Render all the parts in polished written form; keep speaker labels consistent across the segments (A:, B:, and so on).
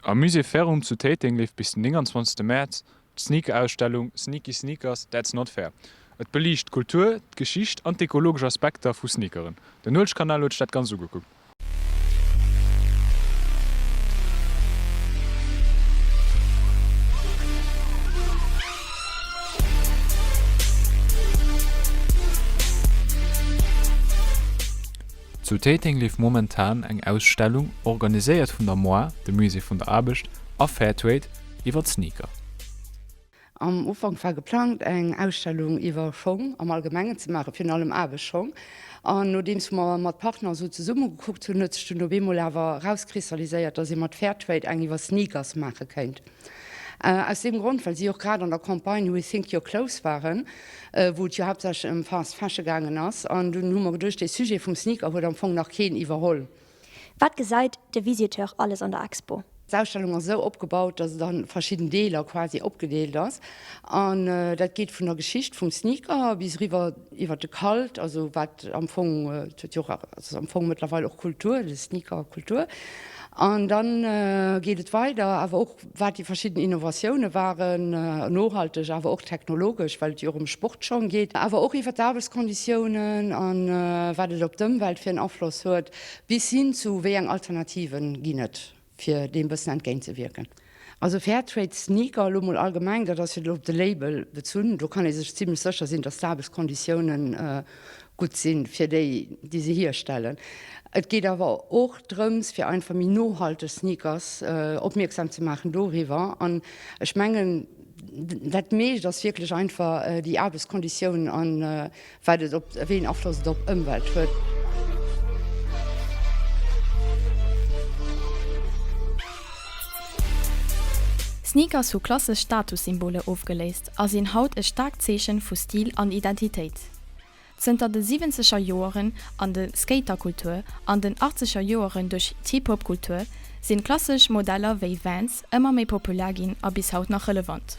A: Am Musée Ferrum zu Téiteng leeft bis den 29 Mäerz d'Sneaker-Ausstellung Sneaky Sneakers, That's Not Fair. Et beliicht d'Kultur, d'Geschicht an d'ekologesch Aspekter vu Sneakeren. Den Nuetskanal huet sech dat Ganzt ugekuckt. Zu Téiteng leeft momentan eng Ausstellung, organiséiert vun der moi, dem Musée vun der Aarbecht, a Fairtrade, iwwer d'Sneaker.
B: Am Ufank war geplangt, eng Ausstellung iwwer Schong am Allgemengen ze maachen, virun allem Aarbechtsschong. An nodeems mer mat Partner esou zesumme gekuckt hunn, huet sech dunn op eemol awer erauskristalliséiert, dass ee mat Fairtrade eng iwwer Sneakers maache kéint. Aus deem Grond, well si och grad an der Campagne Rethink Your Clothes waren, wou et jo haaptsächlech ëm Fast Fashion gaangen ass. An dunn hu mer geduecht, dee Sujet vum Sneaker huet am Fong nach keen iwwerholl.
C: Wat gesäit de Visiteur alles an der Expo?
B: D'Ausstellung ass esou opgebaut, dass et a verschidden Deeler quasi opgedeelt ass. An dat geet vun der Geschicht vum Sneaker bis eriwwer iwwer de Cult, also wat am Fong, et huet jo och, ass am Fong mëttlerweil och Kultur, de Sneaker-Kultur. An dann geet et weider awer och, wat déi verschidden Innovatioune waren, nohalteg, awer och technologesch, well et jo och ëm Sportschong geet, awer och iwwer d'Aarbechtskonditiounen a wat et op d'Ëmwelt fir en Afloss huet, bis hin zu wéi eng Alternative ginn et, fir deem bëssen entgéintzewierken. Also Fairtrade Sneaker elo mol allgemeng, dat ass jo elo op de Label bezunn, do kann ee sech zimlech sécher sinn, datt d'Aarbechtskonditiounen gutt sinn fir déi, déi se hierstellen. Et geet awer och drëms, fir einfach méi nohalteg Sneakers opmierksam ze maachen doriwwer. An ech mengen, dat meescht ass wierklech einfach déi Aarbechtskonditiounen an Wat et op, wéi een Afloss et op Ëmwelt huet.
C: Sneakers hu klassesch Statussymboler ofgeléist a sinn haut e staarkt Zeechen vu Stil an Identitéit. Zënter de siwwenzeger Joeren an de Skaterkultur an den achtzeger Joeren duerch d'Hip-Hop-Kultur sinn klassesch Modeller wéi Vans ëmmer méi populär ginn a bis haut nach relevant.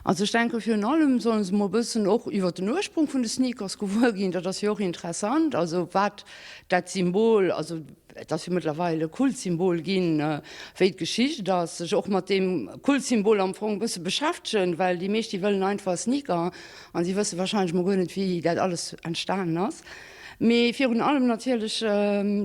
B: Also ech denke virun allem solle se mol e bëssen och iwwer den Ursprung vun de Sneakers gewuer ginn, dat ass jo och interessant, also wat dat Symbol, also et ass jo mëttlerweil e Kultsymbol ginn, wéi d'Geschicht ass, sech och mat deem Kultsymbol am Fong e bësse beschäftegen, well déi meescht déi wëllen einfach e Sneaker an si wësse wahrscheinlech mol guer net wéi dat alles entstanen ass. Mee virun allem natierlech,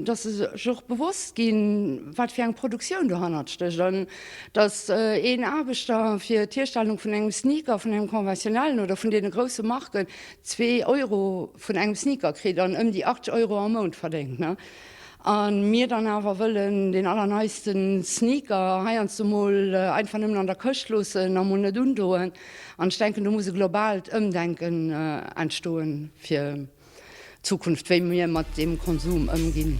B: dass se sech och bewosst ginn, wat fir eng Produktioun dohannert stécht an dass een Aarbechter fir d'Hierstellung vun engem Sneaker, vun engem konventionellen oder vun deene grousse Marken, zwee Euro vun engem Sneaker kritt an ëm déi 80 Euro am Mount verdéngt. A mir dann awer wëllen deen allerneiste Sneaker heiansdo mol einfach nëmmen an der Këscht loossen a mol net undoen. An ech denken, do muss e globaalt Ëmdenken entstoen, fir Zukunft, wéi mir mat deem Konsum ëmginn.